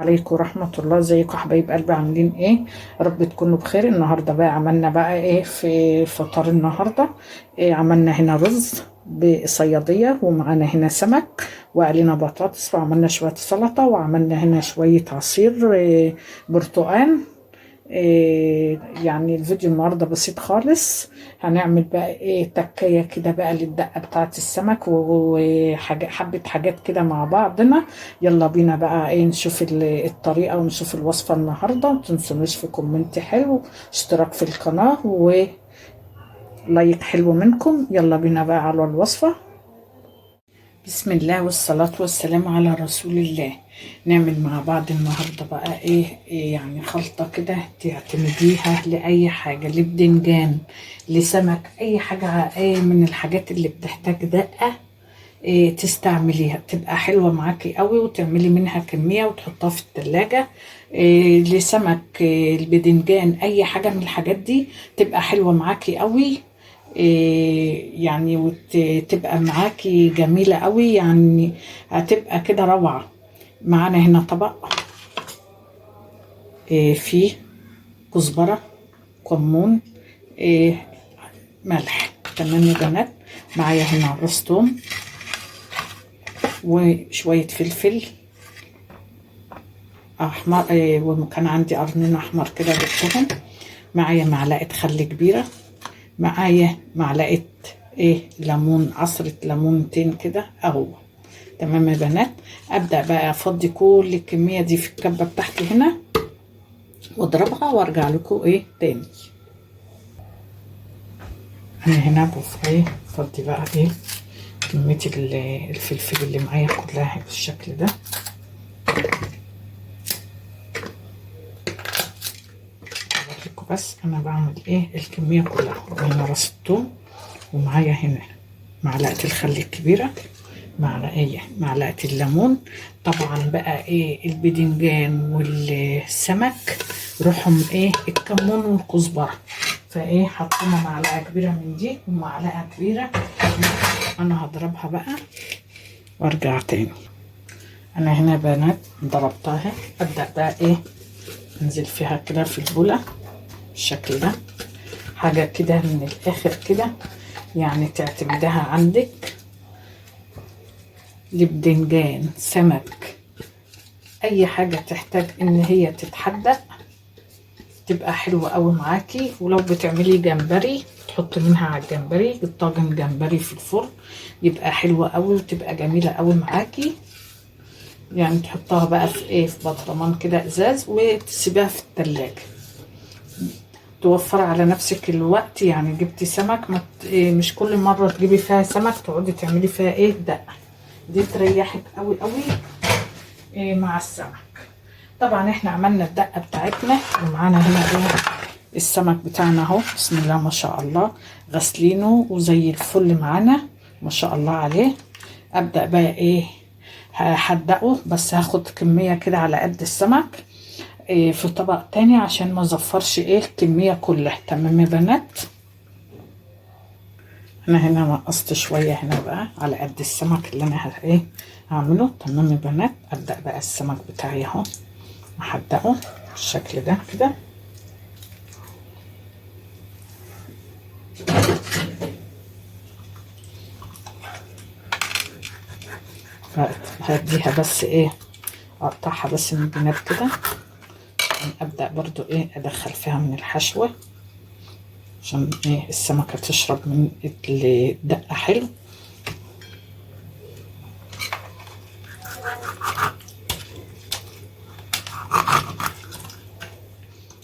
عليكم ورحمة الله. ازيكم حبايب قلبي؟ عاملين ايه؟ رب تكونوا بخير. النهاردة بقى عملنا بقى ايه في فطار النهاردة؟ إيه عملنا هنا؟ رز بصيادية، ومعانا هنا سمك، وقلينا بطاطس، وعملنا شوية سلطة، وعملنا هنا شوية عصير برتقان. إيه يعني الفيديو النهارده بسيط خالص. هنعمل بقى ايه تكاية كده بقى للدقة بتاعة السمك وحاجة حبة حاجات كده مع بعضنا. يلا بينا بقى ايه نشوف الطريقة ونشوف الوصفة النهاردة. متنسونيش في comment حلو، اشتراك في القناة، و like حلو منكم. يلا بينا بقى على الوصفة. بسم الله والصلاة والسلام على رسول الله. نعمل مع بعض النهاردة بقى إيه يعني خلطة كده تعتمديها لأي حاجة، لبدنجان، لسمك، أي حاجة، إيه من الحاجات اللي بتحتاج دقة، إيه تستعمليها تبقى حلوة معاكي قوي، وتعملي منها كمية وتحطها في التلاجة. إيه لسمك، إيه البدنجان، أي حاجة من الحاجات دي تبقى حلوة معاكي قوي. إيه يعني وتبقى معاكي جميلة قوي، يعني هتبقى كده روعة. معانا هنا طبق إيه فيه كزبرة، كمون، إيه ملح. تمام يا بنات. معايا هنا راس توم وشوية فلفل أحمر، إيه وكان عندي قرنين أحمر كده جبتهم. معايا معلقة خل كبيرة، معايا معلقة ايه ليمون، عصرة ليمونتين كده اهو. تمام يا بنات. ابدأ بقى افضي كل الكمية دي في الكبة بتاعتي هنا واضربها وارجع لكم ايه تاني. انا هنا بص ايه افضي بقى ايه كمية الفلفل اللي معايا كلها بالشكل ده. اوريكم بس انا بعمل ايه الكمية كلها. هنا راس الثوم، ومعايا هنا معلقة الخل الكبيرة، معلقة الليمون. طبعا بقى ايه البدنجان والسمك روحهم ايه الكمون والكزبرة، فايه حطينا معلقة كبيرة من دي ومعلقة كبيرة. انا هضربها بقى وارجع تاني. انا هنا بنات ضربتها. ابدأ بقى ايه انزل فيها كده في البولة بالشكل ده، حاجة كده من الاخر كده، يعني تعتمدها عندك لبدنجان، سمك، اي حاجة تحتاج ان هي تتحدق تبقى حلوة قوي معاكي. ولو بتعملي جمبري تحطي منها على الجمبري، الطاجن جمبري في الفرن يبقى حلوة قوي وتبقى جميلة قوي معاكي. يعني تحطها بقى في ايه، في برطمان كده ازاز، وتسيبها في التلاجة، توفر على نفسك الوقت. يعني جبتي سمك ما إيه مش كل مرة تجيبي فيها سمك تقعدي تعملي فيها ايه دقة، دي تريحك قوي قوي إيه مع السمك. طبعا احنا عملنا الدقة بتاعتنا، ومعانا هنا ايه السمك بتاعنا اهو، بسم الله ما شاء الله، غسلينه وزي الفل معانا ما شاء الله عليه. ابدأ بقى ايه هحدقه، بس هاخد كمية كده على قد السمك إيه في طبق تاني عشان ما ازفرش ايه الكمية كلها. تمام يا بنات. انا هنا نقصت شوية هنا بقى على قد السمك اللي انا ايه هعمله. تمام يا بنات. ابدأ بقى السمك بتاعي اهو احدقه بالشكل ده كده. هديها بس ايه اقطعها بس من الجناب كده. ابدأ برضو ايه ادخل فيها من الحشوة عشان ايه السمكة تشرب من الدقة حلو.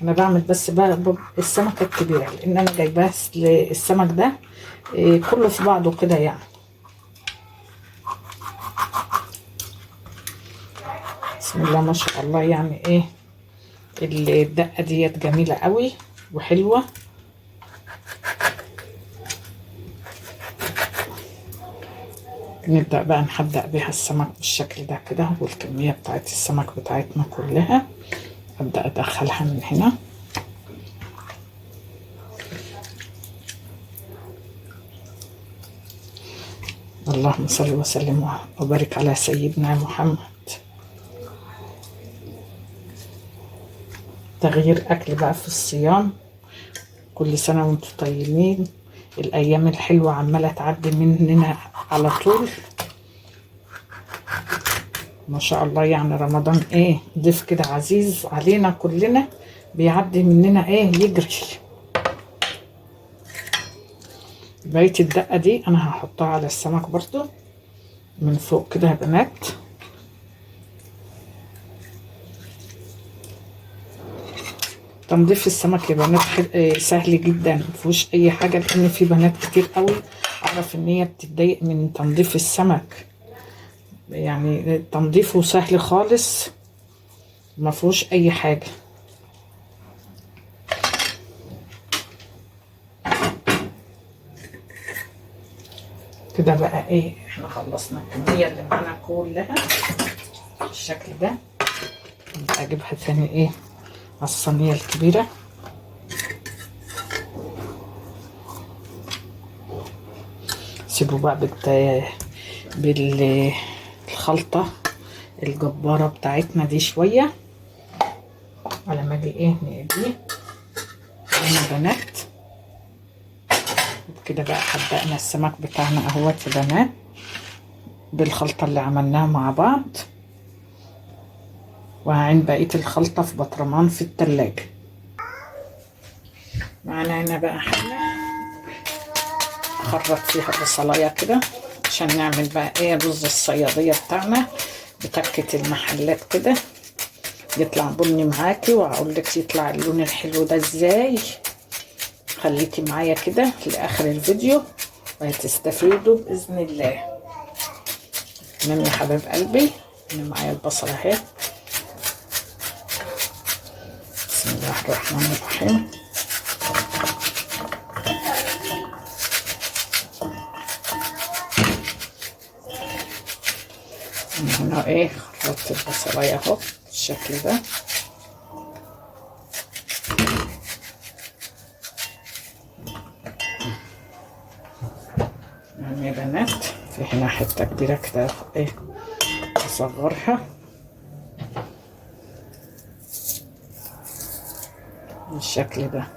انا بعمل بس بقى السمكة الكبيرة لان انا جايباه السمك ده إيه كله في بعضه كده يعني. بسم الله ما شاء الله، يعني ايه الدقة ديت جميلة قوي وحلوة. نبدأ بقى نحدق بيها السمك بالشكل ده كده، والكمية بتاعت السمك بتاعتنا كلها أبدأ أدخلها من هنا. اللهم صل وسلم وبارك على سيدنا محمد. تغيير اكل بقى في الصيام. كل سنة وانتم طيبين. الايام الحلوة عمالة تعدي مننا على طول ما شاء الله. يعني رمضان ايه ضيف كده عزيز علينا كلنا، بيعدي مننا ايه يجري. بقية الدقة دي انا هحطها على السمك برضو من فوق كده يا بنات. تنظيف السمك يا بنات سهل جدا، مفيهوش اي حاجة، لان في بنات كتير قوي اعرف ان هي بتتضايق من تنظيف السمك. يعني تنظيفه سهل خالص، مفيهوش اي حاجة. كده بقى ايه احنا خلصنا الكمية اللي معانا كلها بالشكل ده. اجيبها تاني ايه على الصينية الكبيرة. سيبوا بقى بالخلطه الجبارة بتاعتنا دي شوية على ما اجي ايه نقليه يا بنات. كده بقى حدقنا السمك بتاعنا اهوت يا بنات بالخلطه اللي عملناها مع بعض، وهعين بقية الخلطة في بطرمان في التلاجة. معانا هنا بقى حله اخرط فيها البصلايه كده عشان نعمل بقى ايه رز الصياديه بتاعنا بتكه المحلات كده، يطلع بني معاكي. وهقول لك يطلع اللون الحلو ده ازاي. خليكي معايا كده لاخر الفيديو وهتستفيدوا باذن الله. تمام يا حبايب قلبي، انا معايا البصله اهي. بسم الله الرحمن الرحيم. انا هنا ايه خلطت البصلايه اهو بالشكل ده. يا بنات في هنا حتة كبيرة كده ايه اصغرها بالشكل ده.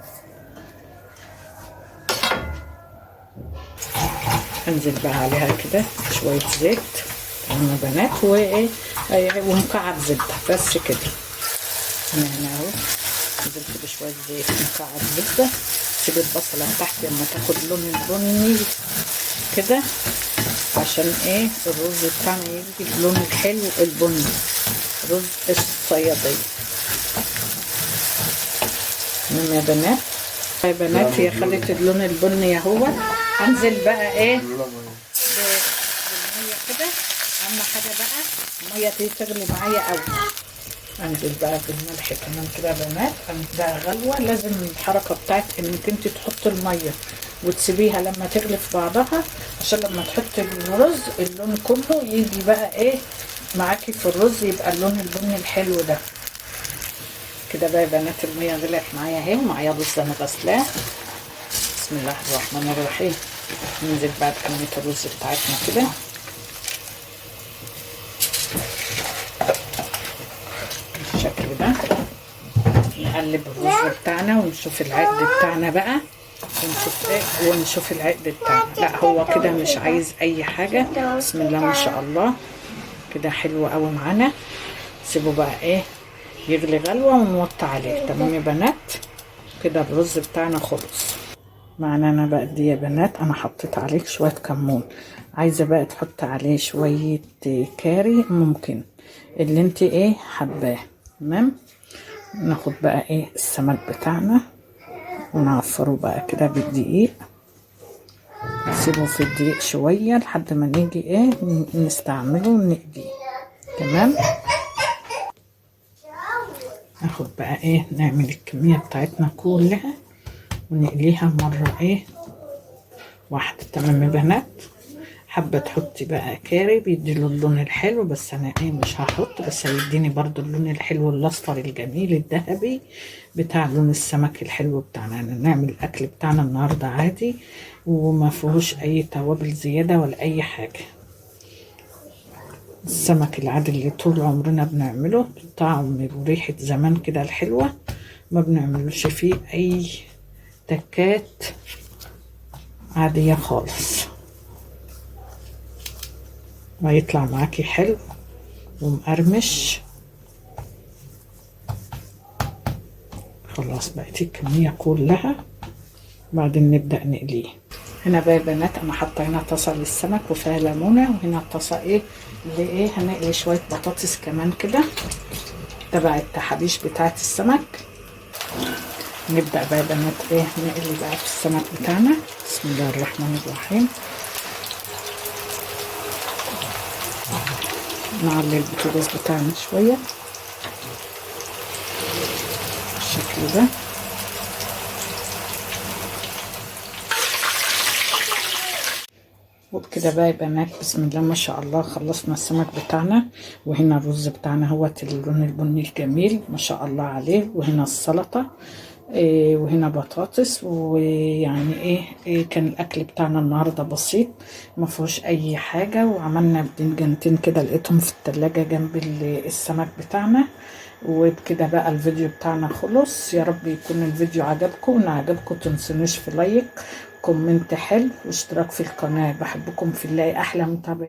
انزل بقى عليها كده شوية زيت يا بنات، وايه ومكعب زبدة بس كده. انا هنا اهو نزلت بشوية زيت مكعب زبدة. سيب البصله تحت لما تاخد لون البني كده عشان ايه الرز بتاعنا يجي بلون الحلو البني، رز الصياديه. تمام يا بنات. يا بنات هي خدت اللون البني اهو. هنزل بقى ايه بالمية كده. اهم حاجة بقى المية دي تغلي معايا قوي. انزل بقى بالملح كمان كده يا بنات. ده غلوه، لازم الحركة بتاعت انك انت تحطي المية وتسيبيها لما تغلي في بعضها، عشان لما تحطي الرز اللون كله يجي بقى ايه معاكي في الرز، يبقى اللون البني الحلو ده كده بقى يا بنات. المية غلت معايا اهي، ومعايا رز انا غسلاه. بسم الله الرحمن الرحيم. ننزل بقى بكمية الرز بتاعتنا كده. بالشكل ده نقلب الرز بتاعنا ونشوف العقد بتاعنا بقى، ونشوف ايه ونشوف العقد بتاعنا. لا هو كده مش عايز اي حاجة. بسم الله ما شاء الله كده حلو قوي معانا. سيبه بقى ايه يغلي غلوه ونوطي عليه. تمام يا بنات، كده الرز بتاعنا خلص معانا. انا بقى دي يا بنات انا حطيت عليه شوية كمون، عايزه بقى تحط عليه شوية كاري ممكن، اللي انت ايه حباه. تمام. ناخد بقى ايه السمك بتاعنا ونعفره بقى كده بالدقيق، نسيبه في الدقيق شوية لحد ما نيجي ايه نستعمله ونقليه. تمام. ناخد بقى ايه نعمل الكمية بتاعتنا كلها ونقليها مرة ايه واحدة. تمام يا بنات. حابة تحطي بقى كاري بيدي له اللون الحلو، بس انا ايه مش هحط، بس هيديني برضو اللون الحلو الاصفر الجميل الذهبي بتاع لون السمك الحلو بتاعنا. يعني نعمل الاكل بتاعنا النهارده عادي وما فيهوش اي توابل زيادة ولا اي حاجة. السمك العادي اللي طول عمرنا بنعمله بالطعم وريحه زمان كده الحلوة. ما بنعملش فيه اي تكات، عادية خالص، وهيطلع معاكي حلو ومقرمش. خلاص بقت الكمية كلها، بعدين نبدأ نقليه. هنا بقى يا بنات انا حاطه هنا طاسه للسمك وفيها ليمونه، وهنا طاسه ايه لايه هنقلي شوية بطاطس كمان كده تبع التحابيش بتاعه السمك. نبدا بقى يا بنات ايه نقلي بقى في السمك بتاعنا. بسم الله الرحمن الرحيم. نعلي البوتاجاز بتاعنا شوية بالشكل ده. وبكده بقى يا بنات بسم الله ما شاء الله خلصنا السمك بتاعنا. وهنا الرز بتاعنا هو اللون البني الجميل ما شاء الله عليه، وهنا السلطة إيه، وهنا بطاطس. ويعني إيه كان الاكل بتاعنا النهارده بسيط ما فيهوش اي حاجة. وعملنا بدنجانتين كده لقيتهم في التلاجة جنب السمك بتاعنا. وبكده بقى الفيديو بتاعنا خلص. يا رب يكون الفيديو عجبكم، وان عجبكم تنسونيش في like، comment حلو، واشتراك في القناة. بحبكم في الله، احلى متابعين.